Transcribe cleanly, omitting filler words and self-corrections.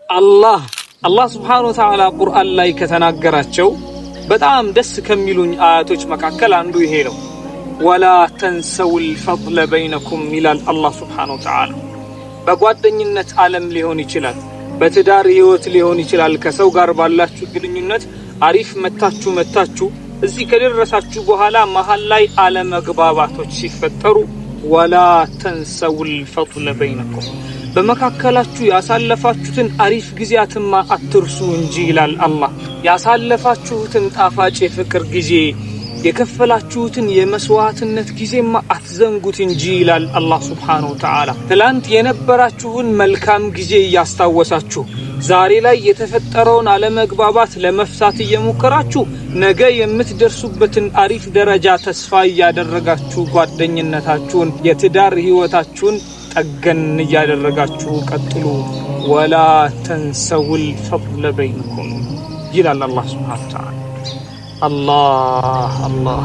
አላህ سبحانه وتعالى ቁርአን ላይ ከተናገራቸው በጣም ደስ ከሚሉኝ አያቶች መካከል አንዱ ይሄ ነው። ولا تنسوا الفضل بينكم ይላል አላህ سبحانه وتعالى። በጓደኝነት ዓለም ሊሆን ይችላል፣ በትዳር ህይወት ሊሆን ይችላል። ከሰው ጋር ባላችሁ ግንኙነት አሪፍ መታችሁ መታችሁ እዚህ ከደረሳችሁ በኋላ መሀል ላይ አለመግባባቶች ሲፈጠሩ ولا تنسوا الفضل بينكم፣ በመካከላችሁ ያሳለፋችሁትን አሪፍ ጊዜያትማ አትርሱ እንጂ ይላል አላህ። ያሳለፋችሁትን ጣፋጭ የፍቅር ጊዜ፣ የከፈላችሁትን የመስዋዕትነት ጊዜማ አትዘንጉት እንጂ ይላል አላህ سبحانه وتعالى። ትላንት የነበራችሁን መልካም ጊዜ እያስታወሳችሁ፣ ዛሬ ላይ የተፈጠረውን አለመግባባት ለመፍታት እየሞከራችሁ፣ ነገ የምትደርሱበትን አሪፍ ደረጃ ተስፋ እያደረጋችሁ፣ ጓደኝነታችሁን፣ የትዳር ህይወታችሁን ጠገን እያደረጋችሁ ቀጥሉ። ولا تنسوا الفضل بينكم ይላል አላህ سبحانه وتعالى። አላህ አላህ።